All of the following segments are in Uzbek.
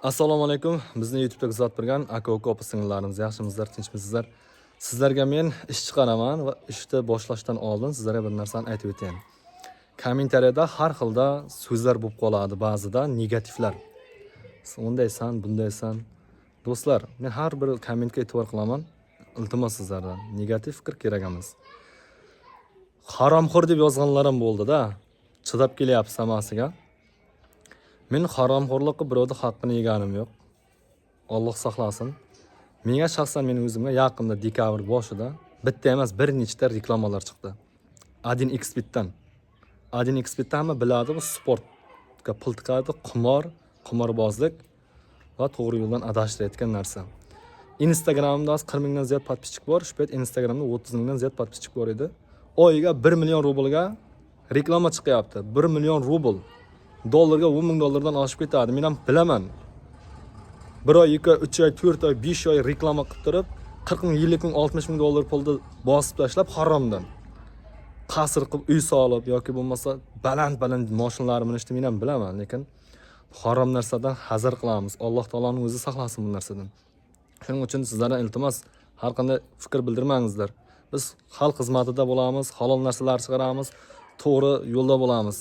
Assalomu alaykum. Bizni YouTube'da kuzatib turgan aka uka opa singillarimiz, yaxshimisizlar, tinchmisizlar? Sizlarga men ish chiqaraman va ishni boshlashdan oldin sizlarga bir narsani aytib o'tayin. Kommentariyada har xilda so'zlar bo'lib qoladi, ba'zida negativlar. Undaysan, bundaysan. Do'stlar, men har bir kommentga e'tibor qilaman. Iltimos sizlardan, negativ fikr kerak emas. Haromxo'r deb yozganlar ham bo'ldi-da. Chidab kelyapsiz hammasiga. Men haromxo'rlik qilib birovni haqqini yeganim yo'q. Alloh saqlasin. Menga shaxsan, meni o'zimga yaqinda, dekabr boshida bitta emas, bir nechta reklamalar chiqdi. 1xBetdan. 1xBetda hamma biladi, bu sportga pul tiqadi, qimor, qimorbozlik va to'g'ri yo'ldan adashtirayotgan narsa. Instagramda hozir 40 mingdan ziyod подписчик bor. Shu payt Instagramda 30 mingdan ziyod подписчик bor edi. Oyiga 1 million rublga reklama chiqyapti. 1 million rubl. Dollarga 10 ming dollardan oshib ketadi. Men ham bilaman. Bir oy, 2 oy, 3 oy, 4 oy, 5 oy reklama qilib turib, 40 ming, 50 ming, 60 ming dollar pulni bosib tashlab, haromdan qasr qilib uy solib yoki bo'lmasa baland baland mashinalar minishni men ham bilaman, lekin harom narsadan hazar qilamiz. Alloh taoloning o'zi saqlasin bu narsadan. Shuning uchun sizlardan iltimos, har qanday fikr bildirmangizlar. Biz xalq xizmatida bo'lamiz, halol narsalar chiqaramiz, to'g'ri yo'lda bo'lamiz.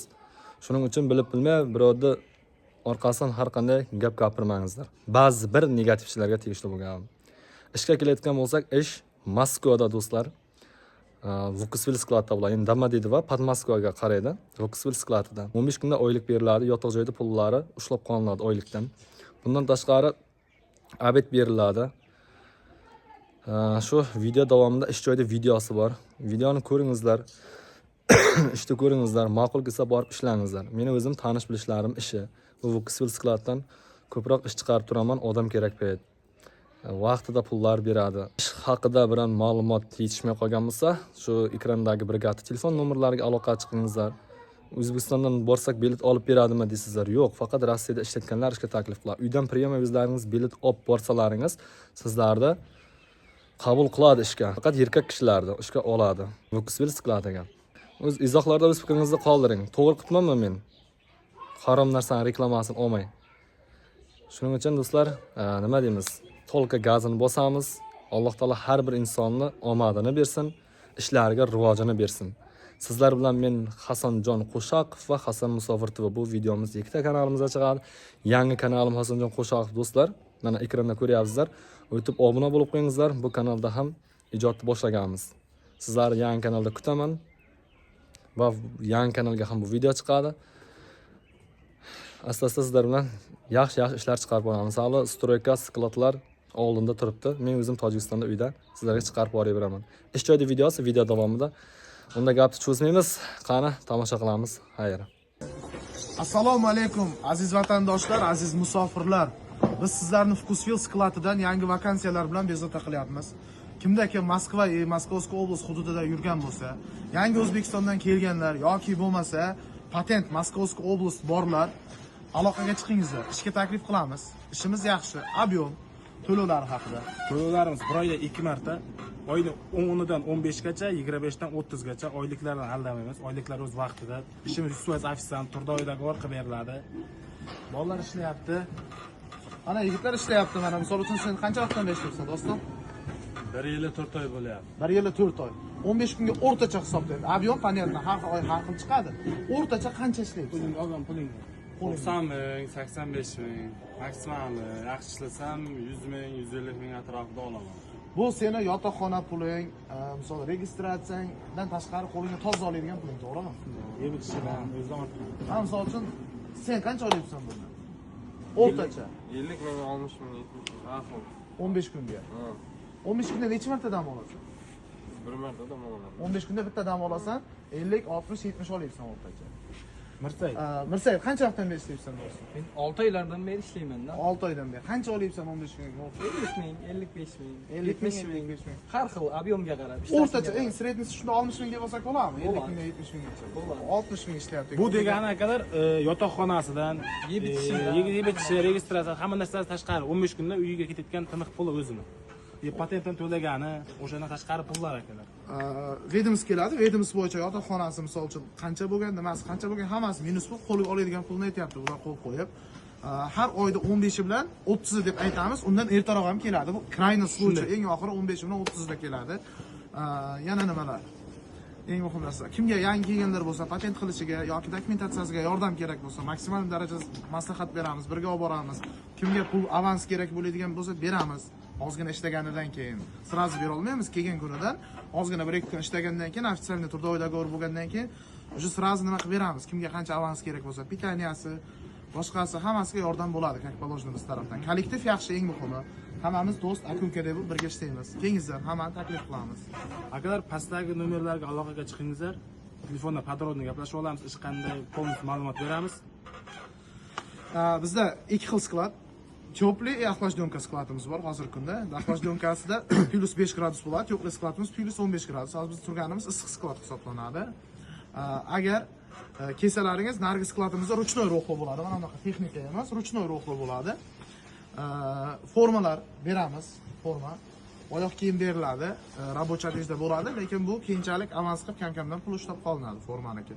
Shuning uchun bilib bilmay birovni orqasidan har qanday gap gapirmangizlar. Ba'zi bir negativchilarga tegishli bo'lgan. Ishga kelayotgan bo'lsak, ish Moskvada, do'stlar. Vkusvill skladda bo'ladi. Endi Domodedovo под Moskvaga qaraydi. Vkusvill skladida. 15 kunda oylik beriladi, yotoq joyda pullari ushlab qolinadi oylikdan. Bundan tashqari обед beriladi. Shu video davomida ish joyida videosi bor. Videoni ko'ringizlar. Ishni ko'ringizlar, ma'qul kelsa borib ishlangizlar. Meni o'zim tanish bilishlarim ishi. Bu Vkusvill skladdan ko'proq ish chiqarib turaman, odam kerak payt. Vaqtida pullar beradi. Ish haqida biron ma'lumot yetishmay qolgan bo'lsa, shu ekrandagi brigada telefon nomerlariga aloqa chiqingizlar. O'zbekistondan borsak bilet olib beradimi deysizlar. Yo'q, faqat Rossiyada ishlayotganlar ishga taklif qiladi. Uydan прямо o'zlaringiz bilet olib borsalaringiz, sizlarni qabul qiladi ishga. Faqat erkak kishilarni ishga oladi. Vkusvill skladiga. O'z izohlarda o'z fikringizni qoldiring. To'g'ri qilibmanmi men? Harom narsani reklamasini olmay. Shuning uchun, do'stlar, nima deymiz? Только gazini bosamiz. Alloh taolo har bir insonni omadini bersin, ishlariga rivojini bersin. Sizlar bilan men, Hasanjon Qo'shaqov va Hasan Musofir TV. Bu videomiz ikkita kanalimizda chiqadi. Yangi kanalim Hasanjon Qo'shaqov, do'stlar. Mana ekranda ko'ryapsizlar. O'tib obuna bo'lib qo'yingizlar. Bu kanalda ham ijodni boshlaganmiz. Sizlarni yangi kanalda kutaman. Va yangi kanalga ham bu video chiqadi. Asta-asta sizlar bilan yaxshi-yaxshi ishlar chiqarib boramiz. Misoli, стройка, skladlar oldinda turibdi. Men o'zim Tojikistonda uyda sizlarga chiqarib boraveraman. Ish joyida videosi video davomida. Unda gapni cho'zmaymiz. Qani, tomosha qilamiz. Xayr. Assalomu alaykum, aziz vatandoshlar, aziz musofirlar. Biz sizlarni Vkusvill skladidan yangi vakansiyalar bilan bezovta qilyapmiz. Kimda kim Moskva и Московская область hududida yurgan bo'lsa, yangi O'zbekistondan kelganlar yoki bo'lmasa patent Московская область borlar, aloqaga chiqingizlar. Ishga taklif qilamiz. Ishimiz yaxshi, объем, to'lovlari haqida. To'lovlarimiz bir oyda ikki marta, oyni 10idan 15gacha, 25dan 30gacha. Oyliklardan aldamaymiz. Oyliklar o'z vaqtida. Ishimiz 100% ofitsiant, трудовой договор qilib beriladi. Bolalar ishlayapti. Mana yigitlar ishlayapti mana. Misol uchun, sen qancha vaqtdan beri ishlayapsan, do'stim? 1 yili 4 oy bo'lyapti. 1 yilda 4 oy. 15 kunga o'rtacha hisoblaydi. Объем, понятно, har oy har xil chiqadi. O'rtacha qancha ishlayapsan? Puling, olgan puling. 90 ming, 85 ming maksimali. Yaxshi ishlasam, 100 ming, 150 ming atrofida olaman. Bu seni yotoqxona puling, misol, registratsiyangdan tashqari qo'lingga toza oladigan puling, to'g'rimi? Yeb ichishidan o'zidan ortgan. Ha, misol uchun, sen qancha olyapsan bundan? O'rtacha. 50 ming, 60 ming, 70 ming, har xil. 15 kunga. Ha. 15 kunda necha marta dam olasan? Bir marta dam olaman. 15 kunda bitta dam olasan, 50, 60, 70 olyapsan o'rtacha. Mirsaid. Mirsaid, qancha vaqtdan beri ishlayapsan, do'stim? Men 6 oylardan beri ishlayman-da. 6 oydan beri. Qancha olyapsan 15 kunga? 50 ming, 55 ming, 50 ming, 70 ming. 55 ming. Har xil, объем ga qarab. O'rtacha eng средний si shunda 60 ming deb olsak bo'ladimi? 50 Bo'ladi. mingdan 70 minggacha. Bo'ladi. 60 ming ishlayapti. Bu degani, akalar, yotoqxonasidan, Yeb ichishidan. Yeb ichishi, registratsiya, hamma narsadan tashqari 15 kunda uyiga ketayotgan tiniq puli o'zini. Patentdan to'lagani, o'shandan tashqari pullar, akalar. Ведомость keladi, ведомость bo'yicha yotoqxonasi, misol uchun, qancha bo'lgan, nimasi qancha bo'lgan, hammasi minus bo'lib, qo'lga oladigan pulni aytyapti ular qo'l qo'yib. Har oyda 15 bilan 30 deb aytamiz. Undan ertaroq ham keladi. Bu крайний случай, eng oxiri 15 bilan 30 da keladi. Yana nimalar? Eng muhim narsa, kimga yangi kelganlar bo'lsa, patent qilishiga yoki dokumentatsiyasiga yordam kerak bo'lsa, maksimal darajada maslahat beramiz, birga olib boramiz. Kimga pul avans kerak bo'ladigan bo'lsa, beramiz. Ozgina ishlaganidan keyin сразу bera olmaymiz, kelgan kunidan ozgina 1-2 kun ishlagandan keyin, официальный трудовой договор bo'lgandan keyin уже сразу nima qilib beramiz. Kimga qancha avans kerak bo'lsa, питания si, boshqasi, hammasiga yordam bo'ladi, как положено, biz tarafdan. Kollektiv yaxshi, eng muhimi. Hammamiz do'st, aka uka deb birga ishlaymiz. Kelingizlar, hammani taklif qilamiz. Akalar, pastdagi nomerlarga aloqaga chiqingizlar. Telefonda подробно gaplashib olamiz, ish qanday, полностью ma'lumot beramiz. Bizda ikki xil склад. Теплый и охлажденка skladimiz bor hozirgi kunda. Охлажденка sida плюс 5 gradus bo'ladi, теплый skladimiz плюс 15 gradus. Hozir biz turganimiz issiq sklad hisoblanadi. Agar kelsalaringiz, narigi skladimizda ручной рохло bo'ladi. Mana bunaqa texnika emas, ручной рохло bo'ladi. Formalar beramiz, forma. Oyoq kiyim beriladi, рабочий одежда bo'ladi, lekin bu keyinchalik avans qilib kam-kamdan pul ushlab qolinadi formaniki.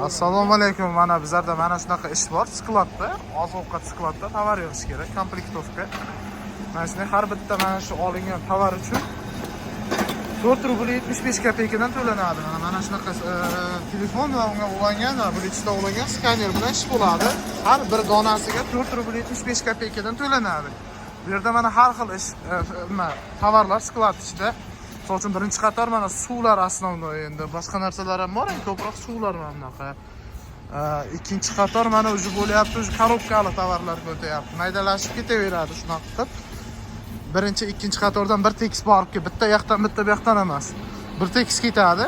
Assalomu alaykum. Mana bizlarda mana shunaqa ish bor skladda, oziq-ovqat skladda tovar yig'ish kerak, комплектовка. Mana shunday har bitta mana shu olingan tovar uchun 4 rubl 75 kopeykadan to'lanadi. Mana shunaqa telefon va unga ulangan va Bluetoothda ulangan skaner bilan ish bo'ladi. Har bir donasiga 4 rubl 75 kopeykadan to'lanadi. Bu yerda mana har xil ish nima tovarlar sklad ichida. Misol uchun, birinchi qator mana suvlar, основной, endi boshqa narsalar ham bor, endi ko'proq suvlar mana bunaqa. Ikkinchi qator mana уже bo'lyapti, уже korobkali tovarlar o'tyapti. Maydalashib ketaveradi shunaqa qilib. Birinchi, ikkinchi qatordan bir tekis borib kel, bitta yoqdan, bitta bu yoqdan emas. Bir tekis ketadi.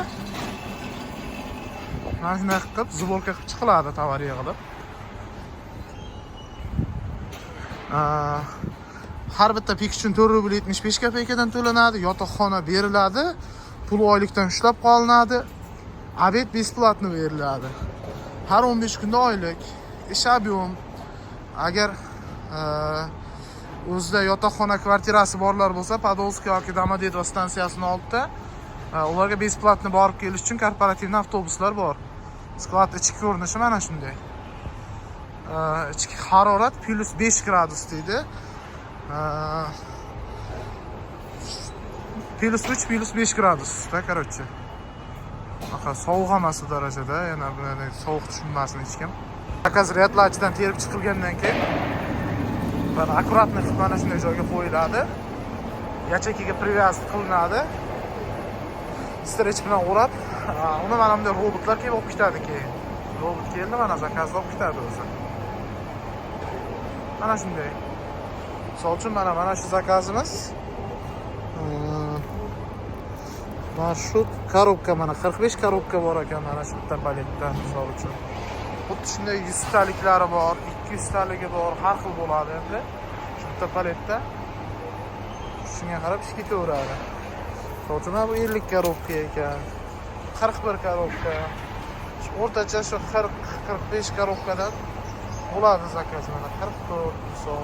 Mana shunaqa qilib сборка qilib chiqiladi tovar yig'ilib. Har bitta пик uchun 4 rubl 75 kopeykadan to'lanadi, yotoqxona beriladi, pul oylikdan ushlab qolinadi, обед бесплатно beriladi. Har 15 kunda oylik, ish объем. Agar o'zida yotoqxona, kvartirasi borlar bo'lsa, Podolsk yoki Domodedovo stansiyasini oldida ularga бесплатно borib kelish uchun корпоративный avtobuslar bor. Sklad ichki ko'rinishi mana shunday. Ichki harorat плюс 5 gradus deydi. Плюс 3, плюс 5 gradus-da, короче. Aka, sovuq emas u darajada, yana buni sovuq tushunmasin hech kim. Заказ ряд lar ichidan terib chiqilgandan keyin mana аккуратно qilib mana shunday joyga qo'yiladi. Ячейка ga привязка qilinadi. Стрейч bilan o'rab, uni mana bunday robotlar kelib olib ketadi keyin. Robot keldi, mana заказ ni olib ketadi o'zi. Mana shunday. Misol uchun, mana shu заказ imiz. Marshrut korobka, mana 45 korobka bor ekan mana shu bitta paletda, misol uchun. Xuddi shunday 100 taliklari bor, 200 taligi bor, har xil bo'ladi endi. Shu bitta paletda. Shunga qarab ish ketaveradi. Misol uchun, mana bu 50 korobka ekan. 41 korobka. Shu o'rtacha shu 40-45 korobkadan bo'ladi заказ, mana 44 misol.